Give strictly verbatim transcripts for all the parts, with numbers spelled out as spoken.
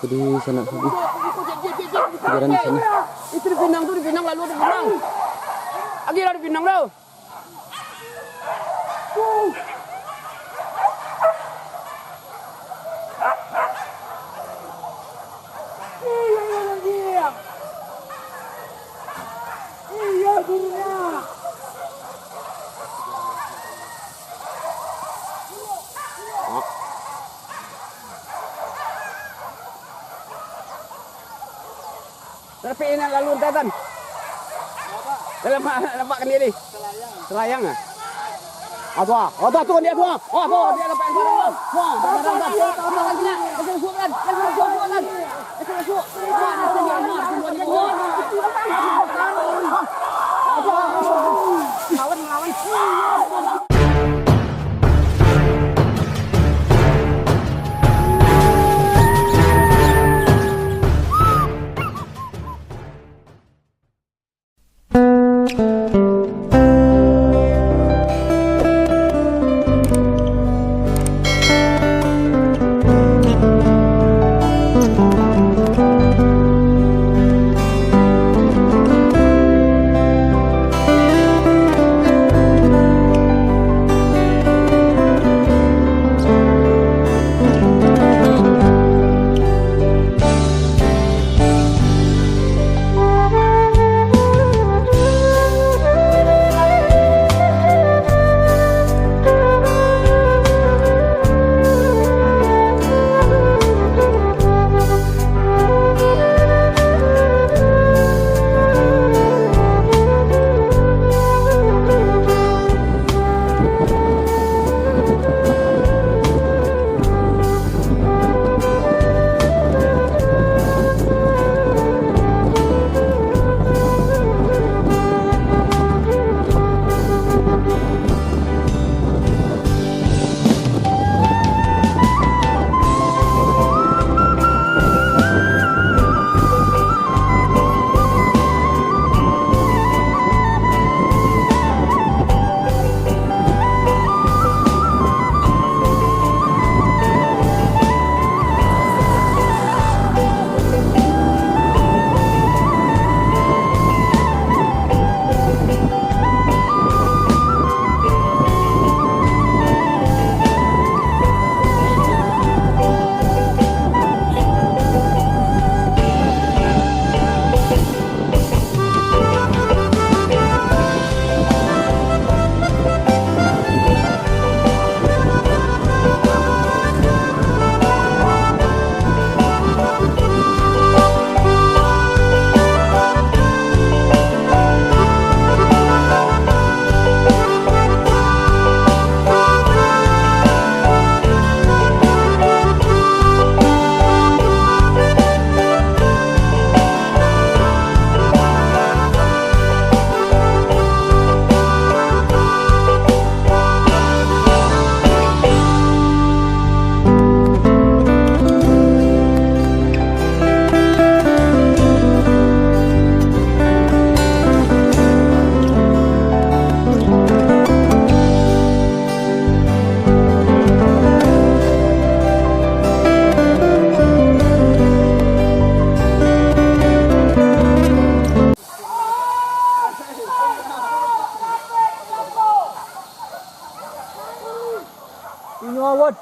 Di sana, di jalan di sana. Itu di Pinang tu, di Pinang, lalu di Pinang. Lagi lah di Pinang tu. Tapi nak lalu entah, Tan. Dalam nampak kan diri. Selayang ah. Apa? Apa tu dia tu? Oh, tu dia nampak yang barang tu. Wah, barang tu. Jangan masuk, Tan. Jangan masuk, Tan. Jangan masuk, Tan. Jangan masuk. Lawan, lawan. Inyo awat.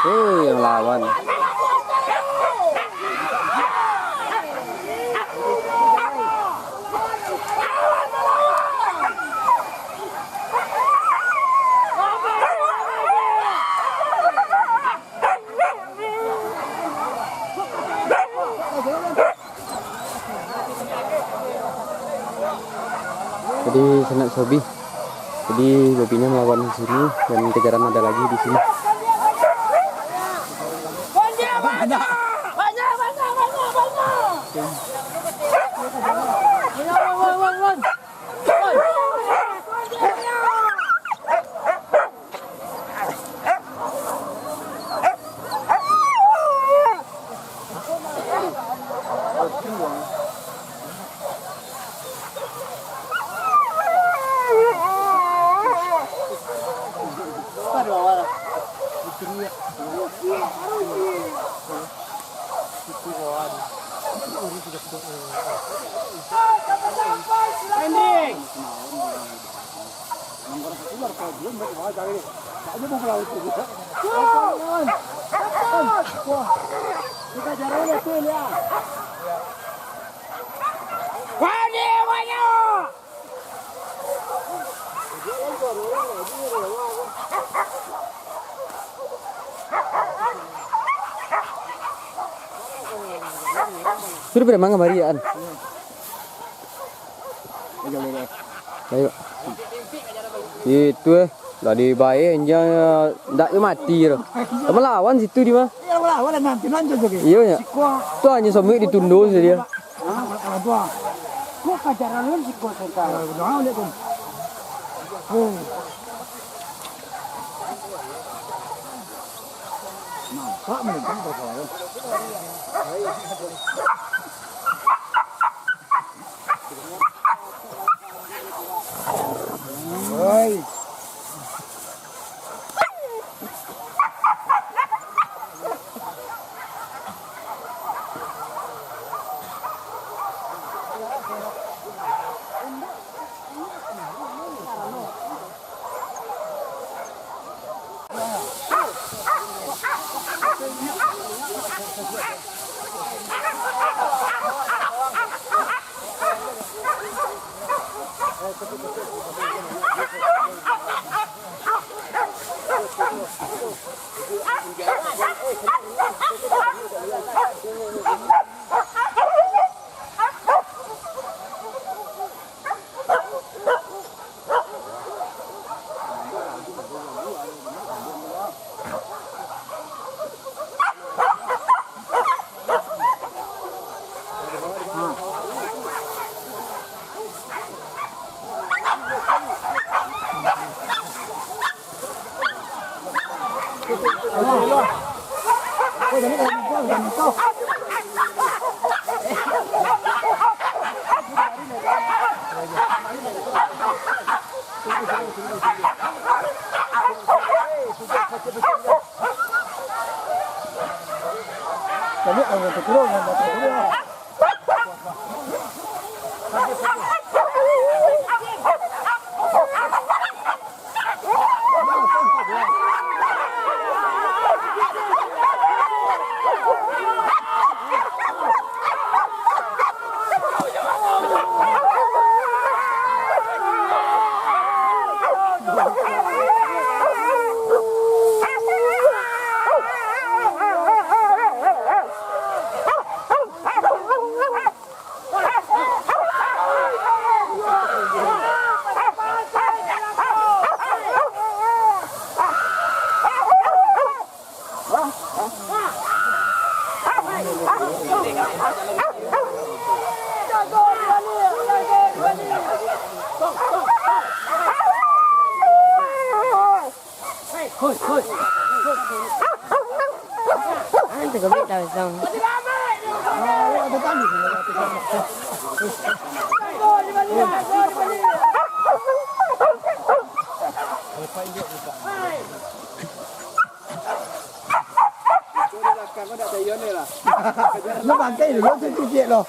Eh, yang lawan. Jadi, sanak sobi, jadi, babinya melawan di sini, dan kejaran ada lagi di sini. Sudah pada mangan bariak kan? Ayo. Itu eh, lah dibayar, injang, eh, ndak mati tu. Sama lawan situ di mah. Iyo, lawan lah nanti lanjut lagi. Iyo, ya. Siko. Tu hanya sampai ditundo saja. Ah, kalau tu ah. Kok kajaran lu siko sekarang? Kalau udah lihat tu. Oh. Nampak melimpah ke bawah. Oi. Lo bangkai dulu, tu cicik lo.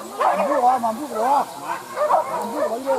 Mampu ah, mampu bro ah. Mampu bro.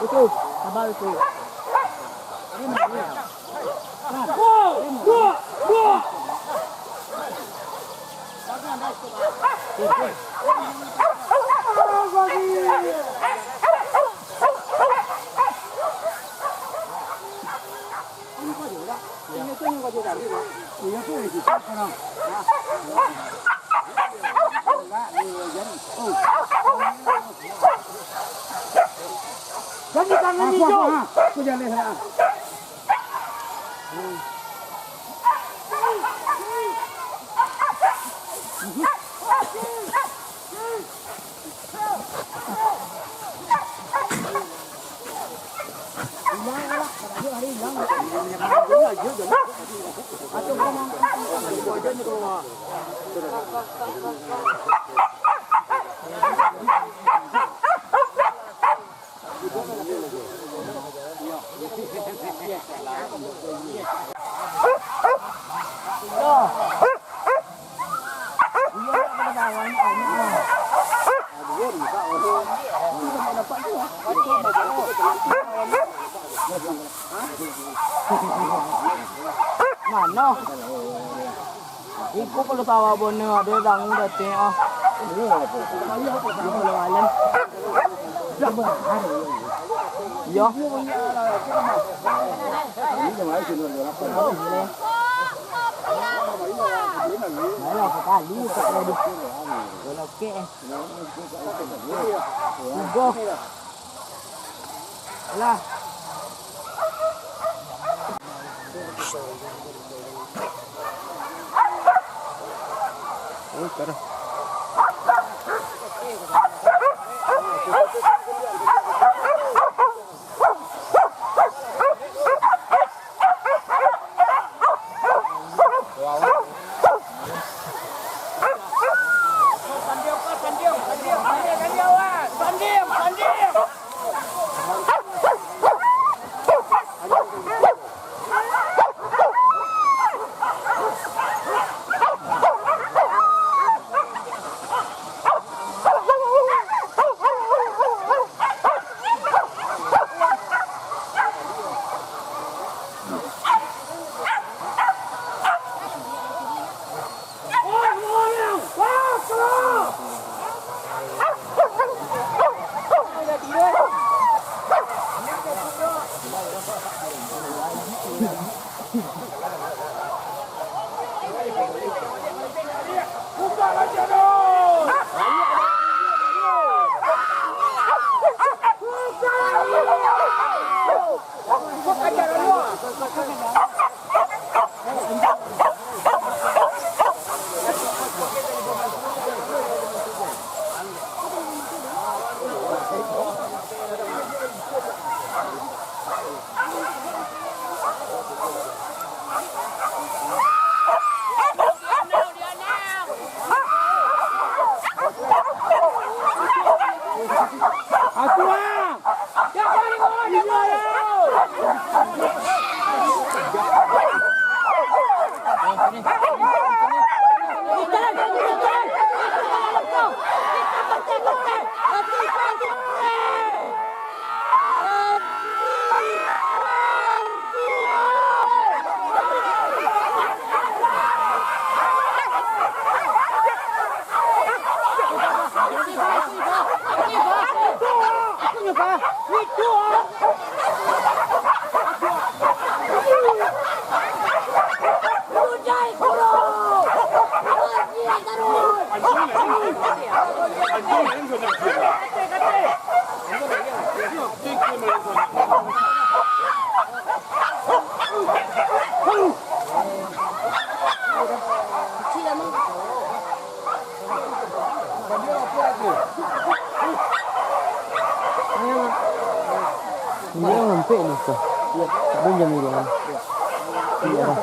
Itu, sabar itu. Jadi tangan ni, Jo. Aku jalan lah. Mano? Iko kalau sawah bono ado dangu datang ah. Iyo. Alah, sakali tak jadi. Kalau kek, eh. Tunggu. Alah. Oh, kada. Dia ngampek ni, Kak. Belum jam dua. Iya, dah.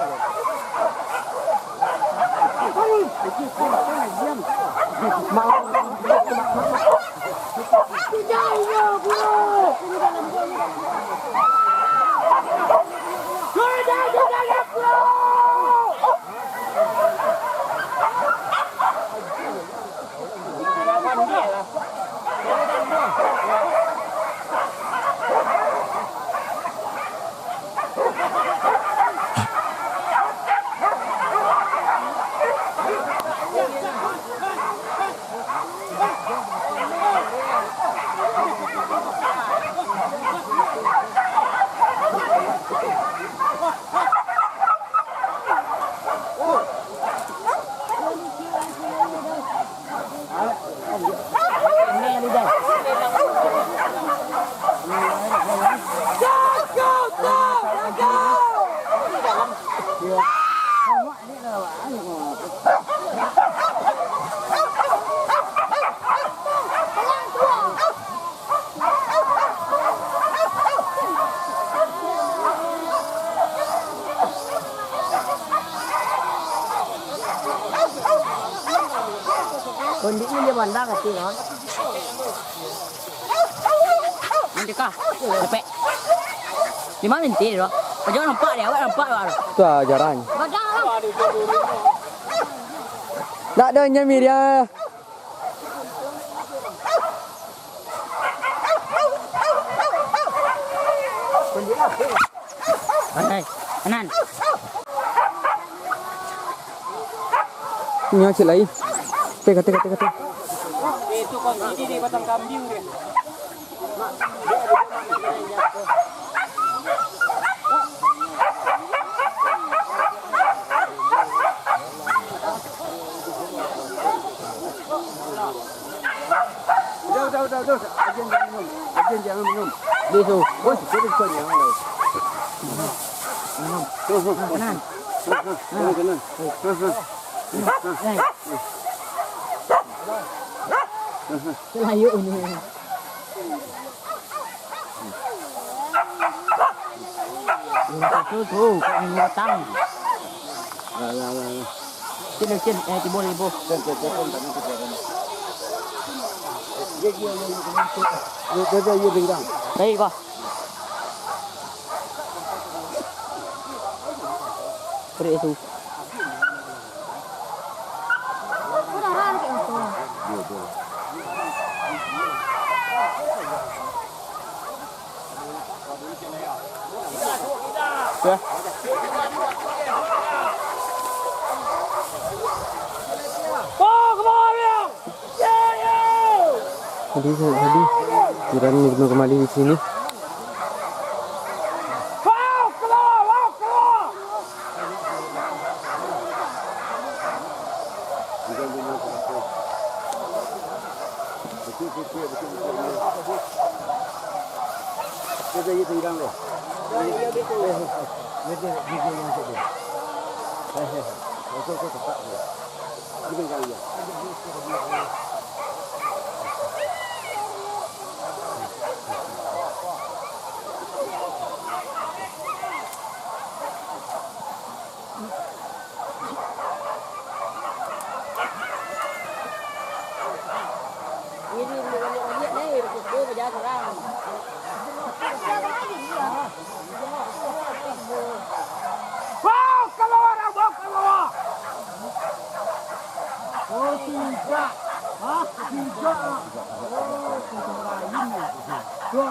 Kondisi dia bandar kecil, kan? Nanti kah? Lepek. Di mana nanti, bro? Kau jangan nampak dia, awak nampak, bro. Tu ah, jarang. Bagang lah. Tak ada nyamir ya. Hai, kanan. Nyo cik lai. Teh, teh, teh, teh. Itu kau gigi di batang kambing dia. Udah, udah, udah, udah. Ajen jangan minum. Ajen jangan minum. Dia tu. Bos, dia tu jangan minum. Minum. Tuh, tuh, tuh. Tenang. Tuh, tuh, tuh, tenang. Tuh, tuh. Minum. Tenang. Selayuk ini. Minum susu tu, kok minum batang. Lah, lah, lah, lah. Cin, cin, eh, tibo, tibo. Cin, cin, cin, cin, cin, cin. Dia, dia, dia, dia, dia, dia, dia, dia, dia. Baik, bah. Perik tu. Ya. Jadi, jadi, jiran ni kembali di sini. Wah, kaluar, abang, kaluar! Oh, tidak. Hah? Tidak. Oh, tidak lain ya. Tuh.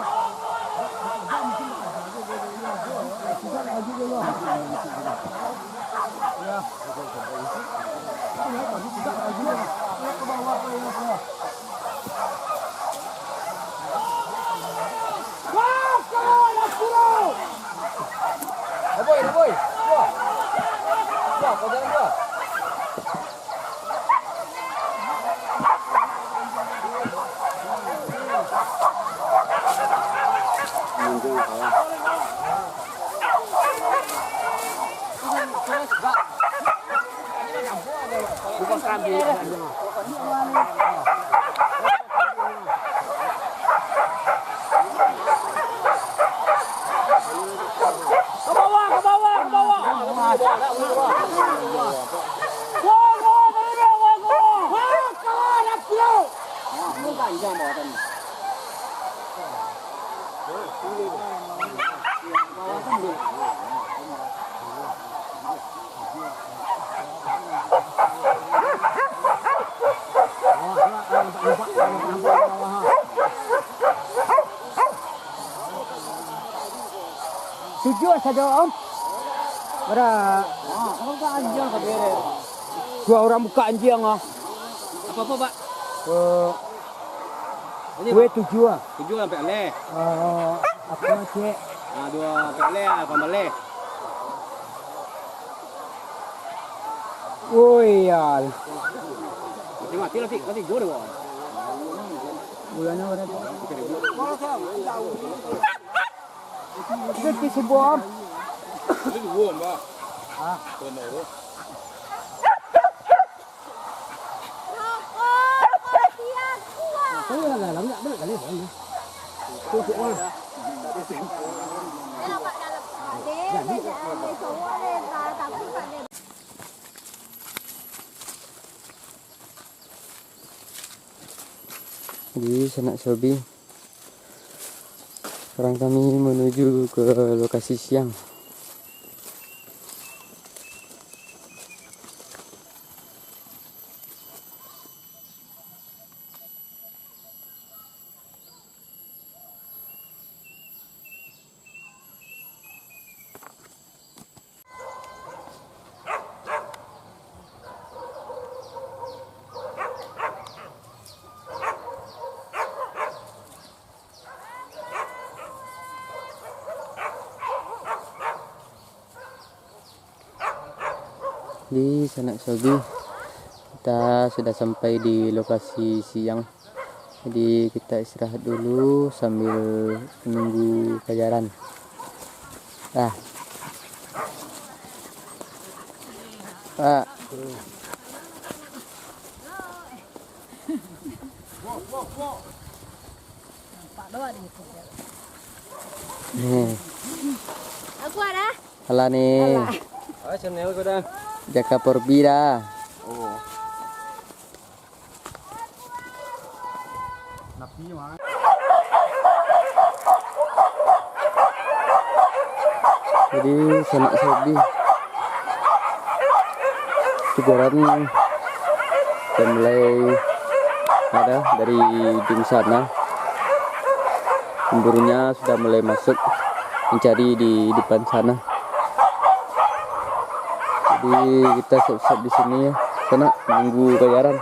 Tidak lagi dulu. Ya. Tidak lagi dulu. Ke bawah, ke bawah. Wah, kaluar, kaluar! Boy, boy. Wah. Wah, kau jangan, wah. Ka bawah, ka bawah, ka bawah. Wah, wah, ka bawah, wah, ka bawah. Wah, ka bawah, dah pulo. Tujuah sajo, Om. Bara? Ah, kalau tak anjing ka bere. Dua urang buka anjing, ah. Apo-apo, Pak? Eh, Ini, kue Pak. Tujuah, ah. Tujuah sampai aleh. Eh, apo, cek? Ah, dua sampai aleh, ah, sampai aleh. Oh, iya. Mati, mati lah, Fik. Mati, gua dah, gua. Bulannya berapa? Itu di Sibuam. Itu di Sibuam, Pak. Ah. Benar, bro. Jadi, sanak sobi, sekarang kami menuju ke lokasi siang. Di sanak sobi, kita sudah sampai di lokasi siang. Jadi, kita istirahat dulu sambil menunggu pajaran. Ah. Ah. Nih. Aku ada. Alah nih. Alah. Ah, channel ko dah. Jaka Porbi dah. Oh. Napi mah. Jadi, sanak sobi, pajaran sudah mulai ada dari ujung sana. Pemburunya sudah mulai masuk mencari di depan sana. Jadi, kita siap-siap di sini ya, sanak, nunggu pajaran.